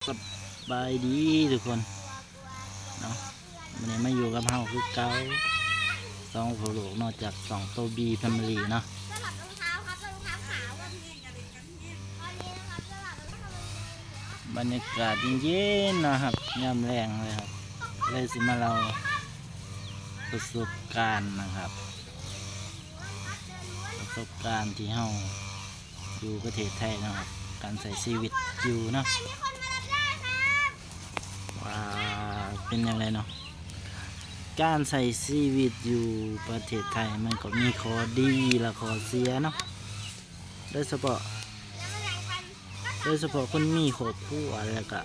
ສະບາຍດີທຸກຄົນເນາະ, ມື້ນີ້ມາຢູ່ກັບເຮົາຄືເກົ່າ ສອງພໍ່ລູກເນາະ ຈາກຊ່ອງໂຕບີແຟມິລີເນາະ. ບັນຍາກາດເຢັນໆ ເນາະຄັບ ຍາມແລງເລີຍຄັບ, ເລີຍຊິມາເລົ່າປະສົບການນະຄັບ, ປະສົບການທີ່ເຮົາຢູ່ປະເທດໄທເນາະຄັບ, ການໃຊ້ຊີວິດຢູ່ເນາະ ວ່າເປັນຈັ່ງໃດເນາະ. ການໃຊ້ຊີວິດຢູ່ປະເທດໄທມັນກໍມີຂໍ້ດີ ແລະ ຂໍ້ເສຍເນາະ, ໂດຍສະເພາະ ໂດຍສະເພາະຄົນມີຄອບຄົວ ແລ້ວກະ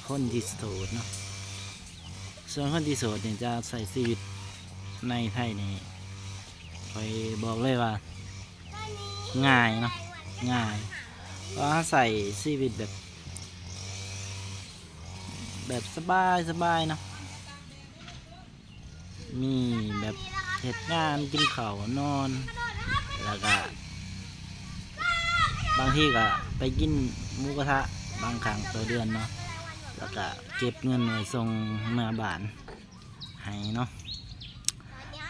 ຄົນທີ່ໂສດເນາະ. ສ່ວນຄົນທີ່ໂສດນີ້ຈະໃຊ້ຊີວິດໃນໄທນີ້ ຂ້ອຍບອກເລີຍວ່າງ່າຍເນາະ, ງ່າຍ ເພາະເຮົາໃຊ້ຊີວິດແບບ ແບບສະບາຍໆເນາະ. ມີແບບເຮັດງານ ກິນເຂົ້າ ນອນ ແລ້ວກະບາງທີກະໄປກິນໝູກະທະບາງຄັ້ງຕໍ່ເດືອນເນາະ, ແລ້ວກະເກັບເງິນໄວ້ສົ່ງເມືອບ້ານໃຫ້ເນາະ.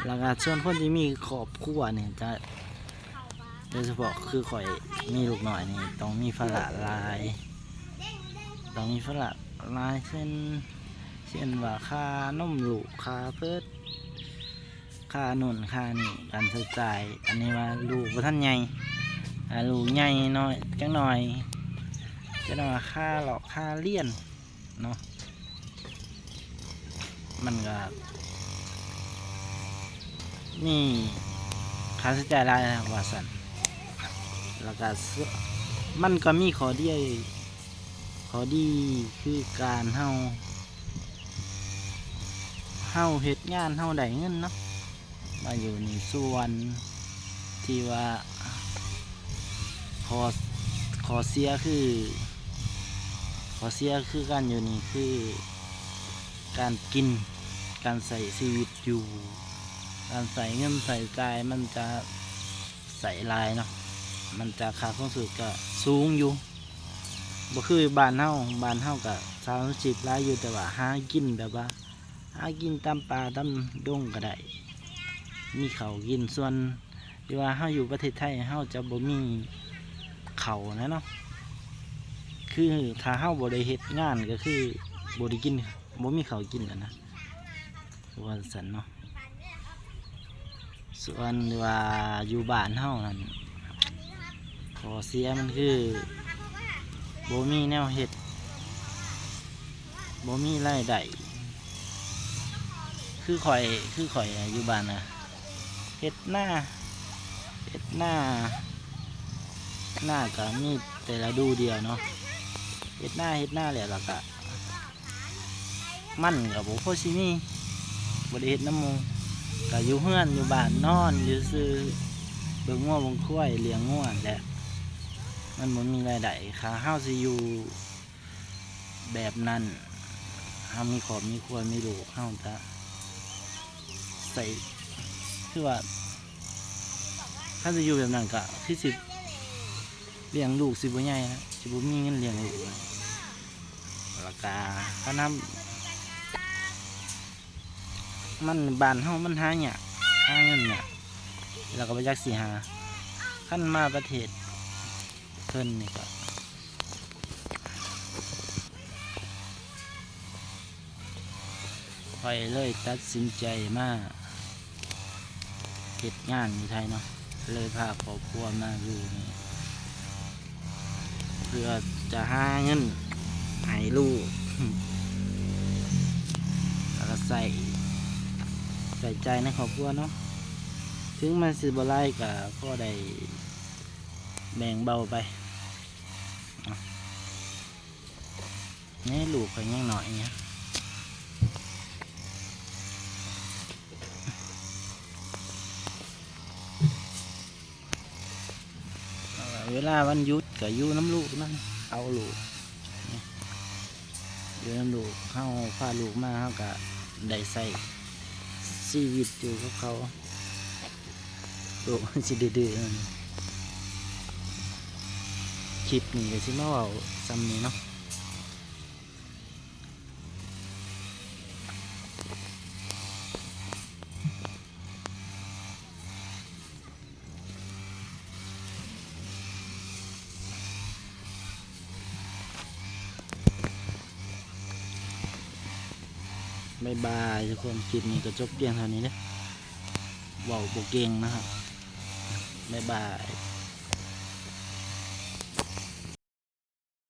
ແລ້ວກະສ່ວນຄົນທີ່ມີຄອບຄົວນີ້ຈະ ໂດຍສະເພາະຄືຂ້ອຍມີລູກນ້ອຍນີ້ ຕ້ອງມີພາລະຫຼາຍ ຕ້ອງມີພາລະຫຼາຍ ເຊັ່ນ ເຊັ່ນວ່າຄ່ານົມລູກ ຄ່າເພີດ ຄ່າໂນ່ນຄ່ານີ້ ການໃຊ້ຈ່າຍ ອັນນີ້ວ່າລູກບໍ່ທັນໃຫຍ່ ອາ ລູກໃຫຍ່ໜ້ອຍຈັກໜ້ອຍ ຈະໄດ້ວ່າຄ່າເລາະ ຄ່າລຽນ ເນາະ ມັນກະມີຄ່າໃຊ້ຈ່າຍຫຼາຍວ່າຊັ້ນ. ແລ້ວກະ ມັນກະມີຂໍ້ດີ ຂໍ້ດີຄືການເຮົາ ເຮົາເຮັດງານເຮົາໄດ້ເງິນເນາະ. ມາຢູ່ນີ້ ສ່ວນທີ່ວ່າຂໍ້ ຂໍ້ເສຍຄື ຂໍ້ເສຍຄືການຢູ່ນີ້ຄືການກິນ ການໃຊ້ຊີວິດຢູ່ ການໃຊ້ເງິນໃຊ້ຈ່າຍ ມັນຈະໃຊ້ຫຼາຍເນາະ ມັນຈະ ຄ່າຄອງຊີບກະສູງຢູ່ ບໍ່ຄືບ້ານເຮົາ. ບ້ານເຮົາກະ ຄ່າຄອງຊີບຫຼາຍຢູ່ ແຕ່ວ່າຫາກິນແບບວ່າ ຫາກິນຕາມປ່າຕາມດົງກະໄດ້ ມີເຂົ້າກິນ. ສ່ວນທີ່ວ່າເຮົາຢູ່ປະເທດໄທ ເຮົາຈະບໍ່ມີເຂົ້ານະເນາະ ຄືຖ້າເຮົາບໍ່ໄດ້ເຮັດງານກະຄືບໍ່ໄດ້ກິນ ບໍ່ມີເຂົ້າກິນຫັ້ນນະ ວ່າຊັ້ນເນາະ. ສ່ວນທີ່ວ່າຢູ່ບ້ານເຮົາຫັ້ນ ຂໍ້ເສຍມັນຄືບໍ່ມີແນວເຮັດ ບໍ່ມີລາຍໄດ້ ຄືຂ້ອຍ ຄືຂ້ອຍຢູ່ບ້ານນະ ເຮັດນາ ເຮັດນາ ນາກະມີແຕ່ລະດູດຽວເນາະ ເຮັດນາ ເຮັດນາແລ້ວ ແລ້ວກະ ມັນກະບໍ່ພໍຊິມີ ບໍ່ໄດ້ເຮັດນຳໝູ່ ກະຢູ່ເຮືອນຢູ່ບ້ານ ນອນຢູ່ຊື່ ເບິ່ງງົວເບິ່ງຄວາຍ ລ້ຽງງົວຫັ້ນແຫຼະ ມັນບໍ່ມີລາຍໄດ້. ຖ້າເຮົາຊິຢູ່ແບບນັ້ນ ເຮົາມີຄອບມີຄົວ ມີລູກ ເຮົາຈະໃຊ້ ຄືວ່າ ຄັນຊິຢູ່ແບບນັ້ນກະຄືຊິລ້ຽງລູກຊິບໍ່ໃຫຍ່ນະ ຊິບໍ່ມີເງິນລ້ຽງລູກ ແລ້ວກະ ຄັນນຳ ມັນ ບ້ານເຮົາມັນຫາຍາກ ຫາເງິນຍາກ ແລ້ວກະບໍ່ຈັກຊິຫາ ຄັນມາປະເທດເພິ່ນນີ້ກະ ຂ້ອຍເລີຍຕັດສິນໃຈມາເຮັດງານຢູ່ໄທເນາະ ເລີຍພາຄອບຄົວມາຢູ່ນີ້ ເພື່ອຈະຫາເງິນໃຫ້ລູກ ແລ້ວກະໃຊ້ ໃຊ້ຈ່າຍໃນຄອບຄົວເນາະ ເຖິງມັນຊິບໍ່ຫຼາຍກະພໍໄດ້ແບ່ງເບົາໄປ. ນີ້ລູກຂ້ອຍຍັງນ້ອຍຢູ່ ເວລາວັນຢຸດກະຢູ່ນຳລູກນຳ ເອົາລູກ ຢູ່ນຳລູກ ເຮົາພາລູກມາ ເຮົາກະໄດ້ໃຊ້ຊີວິດຢູ່ກັບເຂົາ. ໂລກມັນຊິດື້ໆ ຄລິບນີ້ກະຊິມາເວົ້າສ່ຳນີ້ເນາະ. ບາຍບາຍທຸກຄົນ ຄລິບນີ້ກໍຈົບພຽງເທົ່ານີ້ເດີ ເວົ້າບໍ່ເກັ່ງນະຮະ ບາຍບາຍ.